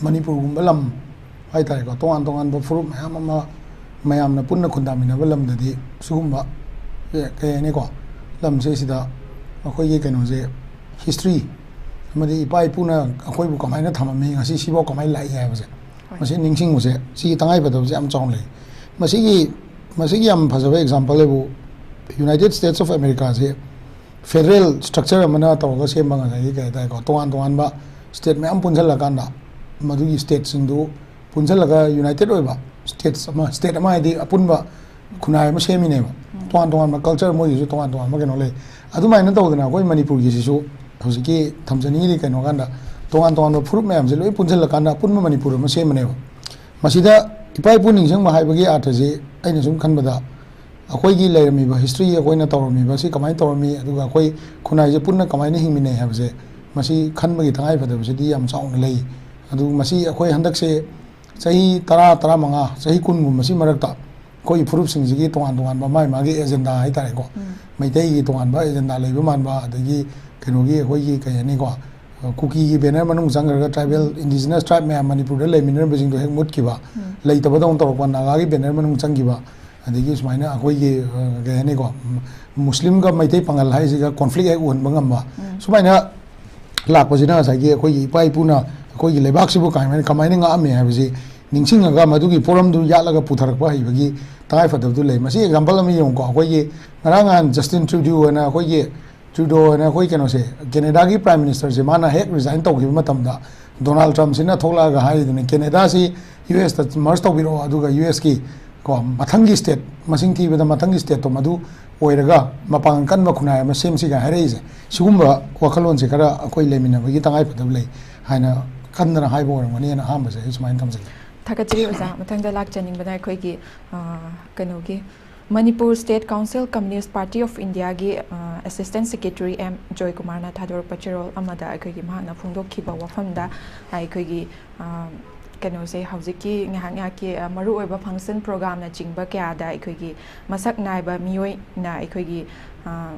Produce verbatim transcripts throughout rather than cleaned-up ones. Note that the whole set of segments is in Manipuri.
ꯃꯅꯤꯄꯨꯔꯒꯨꯝꯕ ꯂꯝ ꯍꯥꯏꯇꯥꯔꯦꯀꯣ, ꯇꯣꯉꯥꯟ ꯇꯣꯉꯥꯟꯕ ꯐꯨꯔꯨꯞ ꯃꯌꯥꯝ ꯑꯃ ꯃꯌꯥꯝꯅ ꯄꯨꯟꯅ ꯈꯨꯟꯗꯥꯃꯤꯟꯅꯕ ꯂꯝꯗꯗꯤ ꯁꯤꯒꯨꯝꯕ, ꯑꯦ, ꯀꯩ ꯍꯥꯏꯅꯤꯀꯣ, ꯂꯝꯁꯦ ꯁꯤꯗ ꯑꯩꯈꯣꯏꯒꯤ ꯀꯩꯅꯣꯁꯦ, ꯍꯤꯁꯇ꯭ꯔꯤ ꯑꯃꯗꯤ ꯏꯄꯥ ꯏꯄꯨꯅ ꯑꯩꯈꯣꯏꯕꯨ ꯀꯃꯥꯏꯅ ꯊꯝꯃꯝꯃꯤ, ꯉꯁꯤ ꯁꯤꯐꯥꯎ ꯀꯃꯥꯏꯅ ꯂꯥꯛꯏ ꯍꯥꯏꯕꯁꯦ, ꯃꯁꯤ ꯅꯤꯡꯁꯤꯡꯕꯁꯦ, ꯁꯤꯒꯤ ꯇꯉꯥꯏꯐꯗꯕꯁꯦ ꯌꯥꯝ ꯆꯥꯎꯅ ꯂꯩ꯫ ꯃꯁꯤꯒꯤ, ꯃꯁꯤꯒꯤ ꯌꯥꯝ ꯐꯖꯕ ꯑꯦꯛꯖꯥꯝꯄꯜ ꯍꯥꯏꯕꯨ, United States of Americaꯁꯦ ꯐꯦꯗꯔꯦꯜ ꯁ꯭ꯇ꯭ꯔꯛꯆꯔ ꯑꯃꯅ ꯇꯧꯔꯒ ꯁꯦꯝꯕ, ꯉꯁꯥꯏꯒꯤ ꯀꯩ ꯍꯥꯏꯇꯥꯔꯦꯀꯣ, ꯇꯣꯉꯥꯟ ꯇꯣꯉꯥꯟꯕ ꯁ꯭ꯇꯦꯠ ꯃꯌꯥꯝ ꯄꯨꯟꯁꯤꯜꯂꯀꯥꯟꯗ ꯃꯗꯨꯒꯤ ꯁ꯭ꯇꯦꯠꯁꯤꯡꯗꯨ ꯄꯨꯟꯁꯤꯜꯂꯒ ꯌꯨꯅꯥꯏꯇꯦꯠ ꯑꯣꯏꯕ ꯁ꯭ꯇꯦꯠꯁ ꯑꯃ, ꯁ꯭ꯇꯦꯠ ꯑꯃ ꯍꯥꯏꯗꯤ ꯑꯄꯨꯟꯕ ꯈꯨꯟꯅꯥꯏ ꯑꯃ ꯁꯦꯝꯃꯤꯅꯦꯕ꯫ ꯇꯣꯉꯥꯟ ꯇꯣꯉꯥꯟꯕ ꯀꯜꯆꯔ, ꯃꯣꯏꯒꯤꯁꯨ ꯇꯣꯉꯥꯟ ꯇꯣꯉꯥꯟꯕ ꯀꯩꯅꯣ ꯂꯩ꯫ ꯑꯗꯨꯃꯥꯏꯅ ꯇꯧꯗꯅ ꯑꯩꯈꯣꯏ ꯃꯅꯤꯄꯨꯔꯒꯤꯁꯤꯁꯨ ꯍꯧꯖꯤꯛꯀꯤ ꯊꯝꯖꯅꯤꯡꯉꯤꯗꯤ ꯀꯩꯅꯣ ꯀꯥꯟꯗ, ꯇꯣꯉꯥꯟ ꯇꯣꯉꯥꯟꯕ ꯐꯨꯔꯨꯞ ꯃꯌꯥꯝꯁꯦ ꯂꯣꯏ ꯄꯨꯟꯁꯤꯜꯂꯀꯥꯟꯗ ꯑꯄꯨꯟꯕ ꯃꯅꯤꯄꯨꯔ ꯑꯃ ꯁꯦꯝꯕꯅꯦꯕ꯫ ꯃꯁꯤꯗ ꯏꯄꯥ ꯏꯄꯨ ꯅꯤꯡꯁꯤꯡꯕ ꯍꯥꯏꯕꯒꯤ ꯑꯥꯔꯊꯁꯤ ꯑꯩꯅ ꯁꯨꯝ ꯈꯟꯕꯗ, ꯑꯩꯈꯣꯏꯒꯤ ꯂꯩꯔꯝꯃꯤꯕ ꯍꯤꯁꯇ꯭ꯔꯤ, ꯑꯩꯈꯣꯏꯅ ꯇꯧꯔꯝꯃꯤꯕ ꯑꯁꯤ ꯀꯃꯥꯏꯅ ꯇꯧꯔꯝꯃꯤ, ꯑꯗꯨꯒ ꯑꯩꯈꯣꯏ ꯈꯨꯟꯅꯥꯏꯁꯦ ꯄꯨꯟꯅ ꯀꯃꯥꯏꯅ ꯍꯤꯡꯃꯤꯟꯅꯩ ꯍꯥꯏꯕꯁꯦ, ꯃꯁꯤ ꯈꯟꯕꯒꯤ ꯇꯉꯥꯏꯐꯗꯕꯁꯤꯗꯤ ꯌꯥꯝ ꯆꯥꯎꯅ ꯂꯩ꯫ ꯑꯗꯨ ꯃꯁꯤ ꯑꯩꯈꯣꯏ ꯍꯟꯗꯛꯁꯦ ꯆꯍꯤ ꯇꯔꯥ, ꯇꯔꯥꯃꯉꯥ, ꯆꯍꯤ ꯀꯨꯟꯒꯨꯝꯕꯁꯤ ꯃꯔꯛꯇ ꯑꯩꯈꯣꯏꯒꯤ ꯐꯨꯔꯨꯞꯁꯤꯡꯁꯤꯒꯤ ꯇꯣꯉꯥꯟ ꯇꯣꯉꯥꯟꯕ ꯃꯥꯒꯤ ꯃꯥꯒꯤ ꯑꯦꯖꯦꯟꯗꯥ ꯍꯥꯏꯇꯥꯔꯦꯀꯣ, ꯃꯩꯇꯩꯒꯤ ꯇꯣꯉꯥꯟꯕ ꯑꯦꯖꯦꯟꯗꯥ ꯂꯩꯕ ꯃꯥꯟꯕ, ꯑꯗꯒꯤ ꯀꯩꯅꯣꯒꯤ ꯑꯩꯈꯣꯏꯒꯤ ꯀꯩ ꯍꯥꯏꯅꯤꯀꯣ, ꯀꯨꯀꯤꯒꯤ ꯕꯦꯅꯔ ꯃꯅꯨꯡ ꯆꯪꯈ꯭ꯔꯒ ꯇ꯭ꯔꯥꯏꯕꯦꯜ ꯏꯟꯗꯤꯖꯤꯅꯁ ꯇ꯭ꯔꯥꯏꯕ ꯃꯌꯥꯝ ꯃꯅꯤꯄꯨꯔꯗ ꯂꯩꯃꯤꯟꯅꯔꯝꯕꯁꯤꯡꯗꯣ ꯍꯦꯛ ꯃꯨꯠꯈꯤꯕ, ꯂꯩꯇꯕꯗꯧꯅ ꯇꯧꯔꯛꯄ, ꯅꯥꯒꯥꯒꯤ ꯕꯦꯅꯔ ꯃꯅꯨꯡ ꯆꯪꯈꯤꯕ, ꯑꯗꯒꯤ ꯁꯨꯃꯥꯏꯅ ꯑꯩꯈꯣꯏꯒꯤ, ꯑ, ꯀꯩ ꯍꯥꯏꯅꯤꯀꯣ, ꯃꯨꯁꯂꯤꯝꯒ ꯃꯩꯇꯩ ꯄꯥꯉꯜ ꯍꯥꯏꯁꯤꯒ ꯀꯣꯟꯐ꯭ꯂꯤꯛ ꯍꯦꯛ ꯎꯍꯟꯕ ꯉꯝꯕ, ꯁꯨꯃꯥꯏꯅ ꯂꯥꯛꯄꯁꯤꯅ ꯉꯁꯥꯏꯒꯤ ꯑꯩꯈꯣꯏꯒꯤ ꯏꯄꯥ ꯏꯄꯨꯅ ꯑꯩꯈꯣꯏꯒꯤ ꯂꯩꯕꯥꯛꯁꯤꯕꯨ ꯀꯃꯥꯏꯅ, ꯀꯃꯥꯏꯅ ꯉꯥꯛꯑꯝꯃꯤ ꯍꯥꯏꯕꯁꯤ ꯅꯤꯡꯁꯤꯡꯉꯒ ꯃꯗꯨꯒꯤ ꯄꯣꯔꯝꯗꯨ ꯌꯥꯠꯂꯒ ꯄꯨꯊꯔꯛꯄ ꯍꯩꯕꯒꯤ ꯇꯉꯥꯏꯐꯗꯕꯗꯨ ꯂꯩ꯫ ꯃꯁꯤ ꯑꯦꯛꯖꯥꯝꯄꯜ ꯑꯃ ꯌꯦꯡꯉꯨꯀꯣ, ꯑꯩꯈꯣꯏꯒꯤ ꯉꯔꯥꯡ ꯅꯍꯥꯟ ꯖꯁꯇꯤꯟ ꯇ꯭ꯔꯨꯗꯤꯌꯣ ꯍꯥꯏꯅ ꯑꯩꯈꯣꯏꯒꯤ ꯇ꯭ꯔꯨꯗꯣ ꯍꯥꯏꯅ ꯑꯩꯈꯣꯏ ꯀꯩꯅꯣꯁꯦ, ꯀꯦꯅꯦꯗꯥꯒꯤ ꯄ꯭ꯔꯥꯏꯝ ꯃꯤꯅꯤꯁꯇꯔꯁꯦ, ꯃꯥꯅ ꯍꯦꯛ ꯔꯤꯖꯥꯏꯟ ꯇꯧꯈꯤꯕ ꯃꯇꯝꯗ ꯗꯣꯅꯥꯜꯗ ꯇ꯭ꯔꯝꯞꯁꯤꯅ ꯊꯣꯛꯂꯛꯑꯒ ꯍꯥꯏꯔꯤꯗꯨꯅꯤ, "ꯀꯦꯅꯦꯗꯥꯁꯤ ꯌꯨ ꯑꯦꯁꯇ ꯃꯔꯁ ꯇꯧꯕꯤꯔꯛꯑꯣ, ꯑꯗꯨꯒ ꯌꯨ ꯑꯦꯁꯀꯤ ꯀꯣ ꯃꯊꯪꯒꯤ ꯁ꯭ꯇꯦꯠ, ꯃꯁꯤꯡ ꯊꯤꯕꯗ ꯃꯊꯪꯒꯤ ꯁ꯭ꯇꯦꯠꯇꯣ ꯃꯗꯨ ꯑꯣꯏꯔꯒ ꯃꯄꯥꯡꯒꯜ ꯀꯟꯕ ꯈꯨꯟꯅꯥꯏ ꯑꯃ ꯁꯦꯝꯁꯤꯒ" ꯍꯥꯏꯔꯛꯏꯁꯦ꯫ ꯁꯤꯒꯨꯝꯕ ꯋꯥꯈꯜꯂꯣꯟꯁꯦ ꯈꯔ ꯑꯩꯈꯣꯏ ꯂꯩꯃꯤꯟꯅꯕꯒꯤ ꯇꯉꯥꯏꯐꯗꯕ ꯂꯩ ꯍꯥꯏꯅ ꯈꯟꯗꯅ ꯍꯥꯏꯕ ꯑꯣꯏꯔꯝꯒꯅꯤꯅ ꯑꯍꯥꯟꯕꯁꯦ ꯑꯩ ꯁꯨꯃꯥꯏꯅ ꯊꯝꯖꯒꯦ꯫ ꯊꯥꯒꯠꯆꯔꯤ ꯑꯣꯖꯥ꯫ ꯃꯊꯪꯗ ꯂꯥꯛꯆꯅꯤꯡꯕꯅ ꯑꯩꯈꯣꯏꯒꯤ, ꯑ, ꯀꯩꯅꯣꯒꯤ Manipur State Council Communist Party of Indiaꯒꯤ, ꯑ, Assistant Secretary ꯑꯦꯝ ꯖꯣꯏꯀꯨꯃꯥꯔꯅ ꯊꯥꯗꯣꯔꯛꯄ ꯆꯦꯔꯣꯜ ꯑꯃꯗ ꯑꯩꯈꯣꯏꯒꯤ ꯃꯍꯥꯛꯅ ꯐꯣꯡꯗꯣꯛꯈꯤꯕ ꯋꯥꯐꯝꯗ ꯑꯩꯈꯣꯏꯒꯤ, ꯑ, ꯀꯩꯅꯣꯁꯦ, ꯍꯧꯖꯤꯛꯀꯤ ꯉꯥꯏꯍꯥꯛ ꯉꯥꯏꯍꯥꯛꯀꯤ, ꯑ, ꯃꯔꯨꯑꯣꯏꯕ function programꯅꯆꯤꯡꯕ ꯀꯌꯥꯗ ꯑꯩꯈꯣꯏꯒꯤ ꯃꯁꯛ ꯅꯥꯏꯕ ꯃꯤꯑꯣꯏꯅ ꯑꯩꯈꯣꯏꯒꯤ, ꯑ,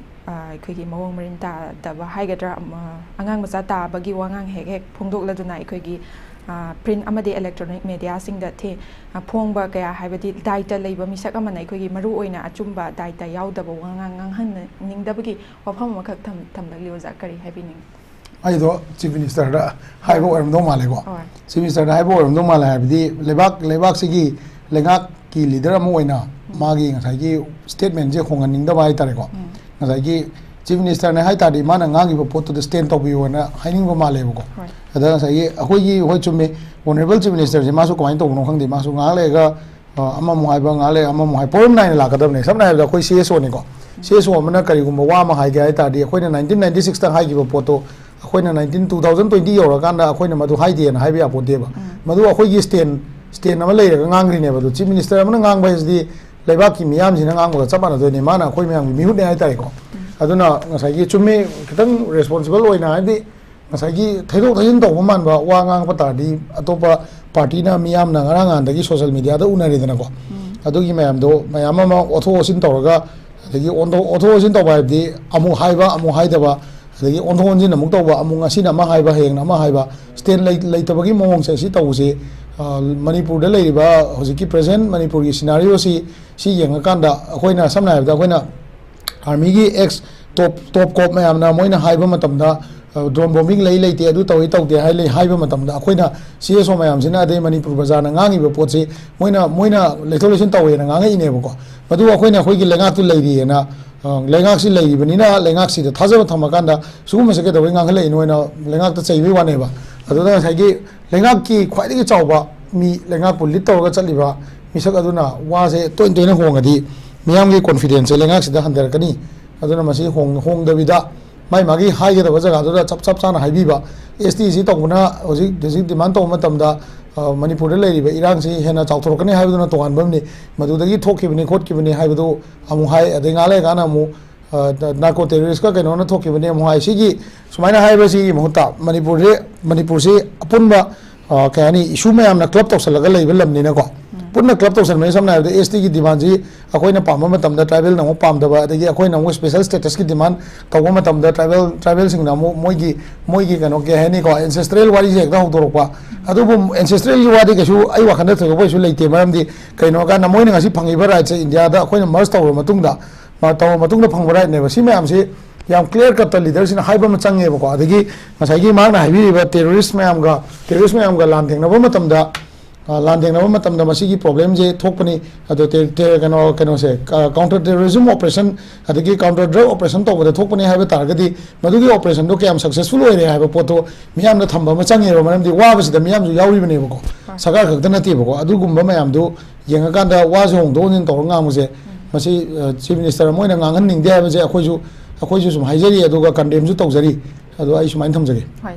ꯑ, ꯑꯩꯈꯣꯏꯒꯤ ꯃꯑꯣꯡ ꯃꯔꯤꯟ ꯇꯥꯗꯕ ꯍꯥꯏꯒꯗ꯭ꯔꯥ, ꯑꯃ, ꯑꯉꯥꯡ ꯃꯆꯥ ꯇꯥꯕꯒꯤ ꯋꯥꯉꯥꯡ ꯍꯦꯛ ꯍꯦꯛ ꯐꯣꯡꯗꯣꯛꯂꯗꯨꯅ ꯑꯩꯈꯣꯏꯒꯤ, ꯑ, print ꯑꯃꯗꯤ electronic mediaꯁꯤꯡꯗ ꯊꯦ-, ꯑ, ꯐꯣꯡꯕ ꯀꯌꯥ, ꯍꯥꯏꯕꯗꯤ ꯗꯥꯏꯇ ꯂꯩꯕ ꯃꯤꯁꯛ ꯑꯃꯅ ꯑꯩꯈꯣꯏꯒꯤ ꯃꯔꯨꯑꯣꯏꯅ ꯑꯆꯨꯝꯕ ꯗꯥꯏꯇ ꯌꯥꯎꯗꯕ ꯋꯥꯉꯥꯡ ꯉꯥꯡꯍꯟꯅꯤꯡꯗꯕꯒꯤ ꯋꯥꯐꯝ ꯑꯃꯈꯛ ꯊꯝ-, ꯊꯝꯂꯛꯂꯤ ꯑꯣꯖꯥ, ꯀꯔꯤ ꯍꯥꯏꯕꯤꯅꯤꯡꯉꯤ? ꯑꯩꯗꯣ Chief Ministerꯗ ꯍꯥꯏꯕ ꯑꯣꯏꯔꯝꯗꯧ ꯃꯥꯜꯂꯦꯀꯣ꯫ ꯍꯣꯏ꯫ Chief Ministerꯗ ꯍꯥꯏꯕ ꯑꯣꯏꯔꯝꯗꯧ ꯃꯥꯜꯂꯦ, ꯍꯥꯏꯕꯗꯤ ꯂꯩꯕꯥꯛ, ꯂꯩꯕꯥꯛꯁꯤꯒꯤ ꯂꯩꯉꯥꯛꯀꯤ leader ꯑꯃ ꯑꯣꯏꯅ ꯎꯝ꯫ ꯃꯥꯒꯤ ꯉꯁꯥꯏꯒꯤ statementꯁꯦ ꯍꯣꯡꯍꯟꯅꯤꯡꯗꯕ ꯍꯥꯏꯇꯥꯔꯦꯀꯣ꯫ ꯎꯝ꯫ ꯉꯁꯥꯏꯒꯤ Chief Ministerꯅꯦ ꯍꯥꯏ ꯇꯥꯔꯗꯤ ꯃꯥꯅ ꯉꯥꯡꯉꯤꯕ ꯄꯣꯠꯇꯨꯗ stand ꯇꯧꯕꯤꯌꯣꯅ ꯍꯥꯏꯅꯤꯡꯕ ꯃꯥꯜꯂꯦꯕꯀꯣ꯫ ꯍꯣꯏ꯫ ꯑꯗ ꯉꯁꯥꯏꯒꯤ ꯑꯩꯈꯣꯏꯒꯤ, ꯍꯣꯏ, ꯆꯨꯝꯃꯤ, Honourable Chief Ministerꯁꯦ ꯃꯥꯁꯨ ꯀꯃꯥꯏꯅ ꯇꯧꯕꯅꯣ ꯈꯪꯗꯦ, ꯃꯥꯁꯨ ꯉꯥꯏꯍꯥꯛ ꯂꯩꯔꯒ ꯑ, ꯑꯃꯃꯨꯛ ꯍꯥꯏꯕ, ꯉꯥꯏꯍꯥꯛ ꯂꯩ ꯑꯃꯃꯨꯛ ꯍꯥꯏ, ꯄꯣꯔꯝ ꯅꯥꯏꯅ ꯂꯥꯛꯀꯗꯕꯅꯦ꯫ ꯁꯝꯅ ꯍꯥꯏꯔꯕꯗ ꯑꯩꯈꯣꯏ CSOꯅꯤꯀꯣ, CSO ꯑꯃꯅ ꯀꯔꯤꯒꯨꯝꯕ ꯋꯥ ꯑꯃ ꯍꯥꯏꯒꯦ ꯍꯥꯏ ꯇꯥꯔꯗꯤ, ꯑꯩꯈꯣꯏꯅ nineteen ninety sixꯇ ꯍꯥꯏꯈꯤꯕ ꯄꯣꯠꯇꯣ ꯑꯩꯈꯣꯏꯅ nineteen, two thousand twenty ꯌꯧꯔꯀꯥꯟꯗ ꯑꯩꯈꯣꯏꯅ ꯃꯗꯨ ꯍꯥꯏꯗꯦꯅ ꯍꯥꯏꯕ ꯌꯥꯄꯣꯠꯇꯦꯕ꯫ ꯎꯝ꯫ ꯃꯗꯨ ꯑꯩꯈꯣꯏꯒꯤ stand, stand ꯑꯃ ꯂꯩꯔꯒ ꯉꯥꯡꯈ꯭ꯔꯤꯅꯦꯕ꯫ ꯑꯗꯨ Chief Minister ꯑꯃꯅ ꯉꯥꯡꯕ ꯍꯥꯏꯁꯤꯗꯤ ꯂꯩꯕꯥꯛꯀꯤ ꯃꯤꯌꯥꯝꯁꯤꯅ ꯉꯥꯡꯕꯒ ꯆꯞ ꯃꯥꯟꯅꯗꯣꯏꯅꯦ꯫ ꯃꯥꯅ ꯑꯩꯈꯣꯏ ꯃꯌꯥꯝꯒꯤ ꯃꯤꯍꯨꯠꯅꯦ ꯍꯥꯏ ꯇꯥꯔꯦꯀꯣ꯫ ꯎꯝ꯫ ꯑꯗꯨꯅ ꯉꯁꯥꯏꯒꯤ ꯆꯨꯝꯃꯤ, ꯈꯤꯇꯪ responsible ꯑꯣꯏꯅ, ꯍꯥꯏꯕꯗꯤ ꯉꯁꯥꯏꯒꯤ ꯊꯩꯗꯣꯛ ꯊꯩꯖꯤꯟ ꯇꯧꯕ ꯃꯥꯟꯕ ꯋꯥ ꯉꯥꯡꯉꯛꯄ ꯇꯥꯔꯗꯤ, ꯑꯇꯣꯞꯄ partyꯅ ꯃꯤꯌꯥꯝꯅ ꯉꯔꯥꯡ ꯅꯍꯥꯟꯗꯒꯤ social mediaꯗ ꯎꯅꯔꯦꯗꯅꯀꯣ꯫ ꯎꯝ꯫ ꯑꯗꯨꯒꯤ ꯃꯌꯥꯝꯗꯣ ꯃꯌꯥꯝ ꯑꯃ ꯑꯣꯊꯣꯛ ꯑꯣꯊꯤꯟ ꯇꯧꯔꯒ, ꯑꯗꯒꯤ ꯑꯣꯟꯊꯣꯛ, ꯑꯣꯟꯊꯣꯛ ꯑꯣꯟꯁꯤꯟ ꯇꯧꯕ ꯍꯥꯏꯕꯗꯤ ꯑꯃꯨꯛ ꯍꯥꯏꯕ, ꯑꯃꯨꯛ ꯍꯥꯏꯗꯕ, ꯑꯗꯒꯤ ꯑꯣꯟꯊꯣꯛ ꯑꯣꯟꯁꯤꯟ ꯑꯃꯨꯛ ꯇꯧꯕ, ꯑꯃꯨꯛ ꯉꯁꯤꯅ ꯑꯃ ꯍꯥꯏꯕ, ꯍꯌꯦꯡꯅ ꯑꯃ ꯍꯥꯏꯕ, stand ꯂꯩ-, ꯂꯩꯇꯕꯒꯤ ꯃꯑꯣꯡꯁꯦ ꯁꯤ ꯇꯧꯕꯁꯦ, ꯑ, ꯃꯅꯤꯄꯨꯔꯗ ꯂꯩꯔꯤꯕ ꯍꯧꯖꯤꯛꯀꯤ present ꯃꯅꯤꯄꯨꯔꯒꯤ scenarioꯁꯤ, ꯁꯤ ꯌꯦꯡꯉꯀꯥꯟꯗ ꯑꯩꯈꯣꯏꯅ, ꯁꯝꯅ ꯍꯥꯏꯔꯕꯗ, ꯑꯩꯈꯣꯏꯅ armyꯒꯤ ex top, top cop ꯃꯌꯥꯝꯅ ꯃꯣꯏꯅ ꯍꯥꯏꯕ ꯃꯇꯝꯗ, ꯑ, drone bombing ꯂꯩ ꯂꯩꯇꯦ, ꯑꯗꯨ ꯇꯧꯏ ꯇꯧꯗꯦ ꯍꯥꯏ ꯂꯩ ꯍꯥꯏꯕ ꯃꯇꯝꯗ, ꯑꯩꯈꯣꯏꯅ CSO ꯃꯌꯥꯝꯁꯤꯅ, ꯑꯗꯩ ꯃꯅꯤꯄꯨꯔ ꯄ꯭ꯔꯖꯥꯅ ꯉꯥꯡꯉꯤꯕ ꯄꯣꯠꯁꯤ ꯃꯣꯏꯅ, ꯃꯣꯏꯅ ꯂꯩꯊꯣꯛ ꯂꯩꯁꯤꯟ ꯇꯧꯋꯦꯅ ꯉꯥꯡꯉꯛꯏꯅꯦꯕꯀꯣ꯫ ꯃꯗꯨ ꯑꯩꯈꯣꯏꯅ ꯑꯩꯈꯣꯏꯒꯤ ꯂꯩꯉꯥꯛꯇꯨ ꯂꯩꯔꯤꯑꯅ, ꯑ, ꯂꯩꯉꯥꯛꯁꯤ ꯂꯩꯔꯤꯕꯅꯤꯅ ꯂꯩꯉꯥꯛꯁꯤꯗ ꯊꯥꯖꯕ ꯊꯝꯃꯀꯥꯟꯗ ꯁꯤꯒꯨꯝꯕꯁꯦ ꯀꯩꯗꯧꯕꯩ ꯉꯥꯡꯈꯠꯂꯛꯏꯅꯣ ꯍꯥꯏꯅ ꯂꯩꯉꯥꯛꯇ ꯆꯩꯕꯒꯤ ꯋꯥꯅꯦꯕ꯫ ꯑꯗꯨꯗ ꯉꯁꯥꯏꯒꯤ ꯂꯩꯉꯥꯛꯀꯤ ꯈ꯭ꯋꯥꯏꯗꯒꯤ ꯆꯥꯎꯕ ꯃꯤ, ꯂꯩꯉꯥꯛꯄꯨ lead ꯇꯧꯔꯒ ꯆꯠꯂꯤꯕ ꯃꯤꯁꯛ ꯑꯗꯨꯅ ꯋꯥꯁꯦ ꯇꯣꯏꯅ ꯇꯣꯏꯅ ꯍꯣꯡꯉꯗꯤ ꯃꯤꯌꯥꯝꯒꯤ confidenceꯁꯦ ꯂꯩꯉꯥꯛꯁꯤꯗ ꯍꯟꯊꯔꯛꯀꯅꯤ꯫ ꯑꯗꯨꯅ ꯃꯁꯤ ꯍꯣꯡ-, ꯍꯣꯡꯗꯕꯤꯗ ꯃꯥꯏ ꯃꯥꯒꯤ ꯍꯥꯏꯒꯗꯕ ꯖꯒꯥꯗꯨꯗ ꯆꯞ, ꯆꯞ ꯆꯥꯅ ꯍꯥꯏꯕꯤꯕ꯫ ST ꯁꯤ ꯇꯧꯕꯅ ꯍꯧꯖꯤꯛ, ꯍꯧꯖꯤꯛ demand ꯇꯧꯕ ꯃꯇꯝꯗ, ꯑ, ꯃꯅꯤꯄꯨꯔꯗ ꯂꯩꯔꯤꯕ ꯏꯔꯥꯡꯁꯤ ꯍꯦꯟꯅ ꯆꯥꯎꯊꯣꯔꯛꯀꯅꯤ ꯍꯥꯏꯕꯗꯨꯅ ꯇꯣꯉꯥꯟꯕ ꯑꯃꯅꯤ꯫ ꯃꯗꯨꯗꯒꯤ ꯊꯣꯛꯈꯤꯕꯅꯤ ꯈꯣꯠꯈꯤꯕꯅꯤ ꯍꯥꯏꯕꯗꯨ ꯑꯃꯨꯛ ꯍꯥꯏ, ꯑꯗꯩ ꯉꯥꯏꯍꯥꯛ ꯂꯩꯔꯀꯥꯟꯗ ꯑꯃꯨꯛ, ꯑ, narco terroristꯀ ꯀꯩꯅꯣꯅ ꯊꯣꯛꯈꯤꯕꯅꯦ ꯑꯃꯨꯛ ꯍꯥꯏ꯫ ꯁꯤꯒꯤ ꯁꯨꯃꯥꯏꯅ ꯍꯥꯏꯕꯁꯤꯒꯤ ꯃꯍꯨꯠꯇ ꯃꯅꯤꯄꯨꯔꯁꯤ, ꯃꯅꯤꯄꯨꯔꯁꯤ ꯑꯄꯨꯟꯕ, ꯑ, ꯀꯩ ꯍꯥꯏꯅꯤ, ꯏꯁꯨ ꯃꯌꯥꯝꯅ ꯀ꯭ꯂꯕ ꯇꯧꯁꯜꯂꯒ ꯂꯩꯕ ꯂꯝꯅꯤꯅꯀꯣ, ꯄꯨꯟꯅ ꯀ꯭ꯂꯕ ꯇꯧꯁꯟꯕꯅꯤ꯫ ꯁꯝꯅ ꯍꯥꯏꯔꯕꯗ, ꯑꯦꯁ ꯇꯤꯒꯤ ꯗꯤꯃꯥꯟꯁꯤ ꯑꯩꯈꯣꯏꯅ ꯄꯥꯝꯕ ꯃꯇꯝꯗ ꯇ꯭ꯔꯥꯏꯕꯦꯜꯅ ꯑꯃꯨꯛ ꯄꯥꯝꯗꯕ, ꯑꯗꯒꯤ ꯑꯩꯈꯣꯏꯅ ꯑꯃꯨꯛ ꯁ꯭ꯄꯦꯁꯦꯜ ꯁ꯭ꯇꯦꯇꯁꯀꯤ ꯗꯤꯃꯥꯟ ꯇꯧꯕ ꯃꯇꯝꯗ ꯇ꯭ꯔꯥꯏꯕꯦꯜ, ꯇ꯭ꯔꯥꯏꯕꯦꯜꯁꯤꯡꯅ ꯑꯃꯨꯛ ꯃꯣꯏꯒꯤ, ꯃꯣꯏꯒꯤ ꯀꯩꯅꯣ, ꯀꯩ ꯍꯥꯏꯅꯤꯀꯣ, ꯑꯦꯟꯁꯦꯁꯇ꯭ꯔꯦꯜ ꯋꯥꯔꯤꯁꯦ ꯍꯦꯛꯇ ꯍꯧꯗꯣꯔꯛꯄ꯫ ꯑꯗꯨꯕꯨ ꯑꯦꯟꯁꯦꯁꯇ꯭ꯔꯦꯜꯒꯤ ꯋꯥꯗꯤ ꯀꯩꯁꯨ ꯑꯩ ꯋꯥꯈꯜꯗ ꯊꯣꯏꯗꯣꯛꯄ ꯀꯩꯁꯨ ꯂꯩꯇꯦ꯫ ꯃꯔꯝꯗꯤ ꯀꯩꯅꯣ ꯍꯥꯏꯔꯀꯥꯟꯗ, ꯃꯣꯏꯅ ꯉꯁꯤ ꯐꯪꯉꯤꯕ ꯔꯥꯏꯠꯁꯦ ꯏꯟꯗꯤꯌꯥꯗ ꯑꯩꯈꯣꯏꯅ ꯃꯔꯖ ꯇꯧꯔꯕ ꯃꯇꯨꯡꯗ, ꯃ-, ꯇꯧꯔꯕ ꯃꯇꯨꯡꯗ ꯐꯪꯕ ꯔꯥꯏꯠꯅꯦꯕ꯫ ꯁꯤ ꯃꯌꯥꯝꯁꯤ ꯌꯥꯝ ꯀ꯭ꯂꯤꯌꯥꯔ ꯀꯠꯇ ꯂꯤꯗꯔꯁꯤꯡꯅ ꯍꯥꯏꯕ ꯑꯃ ꯆꯪꯉꯦꯕꯀꯣ꯫ ꯑꯗꯒꯤ ꯉꯁꯥꯏꯒꯤ ꯃꯍꯥꯛꯅ ꯍꯥꯏꯕꯤꯔꯤꯕ ꯇꯦꯔꯣꯔꯤꯁ ꯃꯌꯥꯝꯒ, ꯇꯦꯔꯣꯔꯤꯁ ꯃꯌꯥꯝꯒ ꯂꯥꯟꯊꯦꯡꯅꯕ ꯃꯇꯝꯗ, ꯑ, ꯂꯥꯟꯊꯦꯡꯅꯕ ꯃꯇꯝꯗ ꯃꯁꯤꯒꯤ ꯄ꯭ꯔꯣꯕ꯭ꯂꯦꯝꯁꯦ ꯊꯣꯛꯄꯅꯤ꯫ ꯑꯗꯣ ꯇꯦ-, ꯇꯦ-, ꯀꯩꯅꯣ, ꯀꯩꯅꯣꯁꯦ, ꯑ, ꯀꯥꯎꯟꯇꯔ ꯇꯦꯔꯣꯔꯤꯖꯝ ꯑꯣꯄꯔꯦꯁꯟ ꯑꯗꯒꯤ ꯀꯥꯎꯟꯇꯔ ꯗ꯭ꯔꯒ ꯑꯣꯄꯔꯦꯁꯟ ꯇꯧꯕꯗ ꯊꯣꯛꯄꯅꯤ ꯍꯥꯏꯕ ꯇꯥꯔꯒꯗꯤ, ꯃꯗꯨꯒꯤ ꯑꯣꯄꯔꯦꯁꯟꯗꯣ ꯀꯌꯥꯝ ꯁꯛꯁꯦꯁꯐꯨꯜ ꯑꯣꯏꯔꯦ ꯍꯥꯏꯕ ꯄꯣꯠꯇꯣ ꯃꯤꯌꯥꯝꯅ ꯊꯝꯕ ꯑꯃ ꯆꯪꯉꯦꯕ꯫ ꯃꯔꯝꯗꯤ ꯋꯥꯕꯁꯤꯗ ꯃꯤꯌꯥꯝꯁꯨ ꯌꯥꯎꯔꯤꯕꯅꯦꯕꯀꯣ, ꯁꯔꯀꯥꯔ ꯈꯛꯇ ꯅꯠꯇꯦꯕꯀꯣ꯫ ꯑꯗꯨꯒꯨꯝꯕ ꯃꯌꯥꯝꯗꯨ ꯌꯦꯡꯉꯀꯥꯟꯗ ꯋꯥꯁꯦ ꯍꯣꯡꯗꯣꯛ ꯍꯣꯡꯖꯤꯟ ꯇꯧꯔꯒ ꯉꯥꯡꯕꯁꯦ, ꯃꯁꯤ, ꯑ, ꯆꯤꯐ ꯃꯤꯅꯤꯁꯇꯔ ꯑꯃ ꯑꯣꯏꯅ ꯉꯥꯡꯍꯟꯅꯤꯡꯗꯦ ꯍꯥꯏꯕꯁꯦ ꯑꯩꯈꯣꯏꯁꯨ, ꯑꯩꯈꯣꯏꯁꯨ ꯁꯨꯝ ꯍꯥꯏꯖꯔꯤ, ꯑꯗꯨꯒ ꯀꯟꯗꯦꯝꯁꯨ ꯇꯧꯖꯔꯤ꯫ ꯑꯗꯣ ꯑꯩ ꯁꯨꯃꯥꯏꯅ ꯊꯝꯖꯒꯦ꯫ ꯍꯣꯏ꯫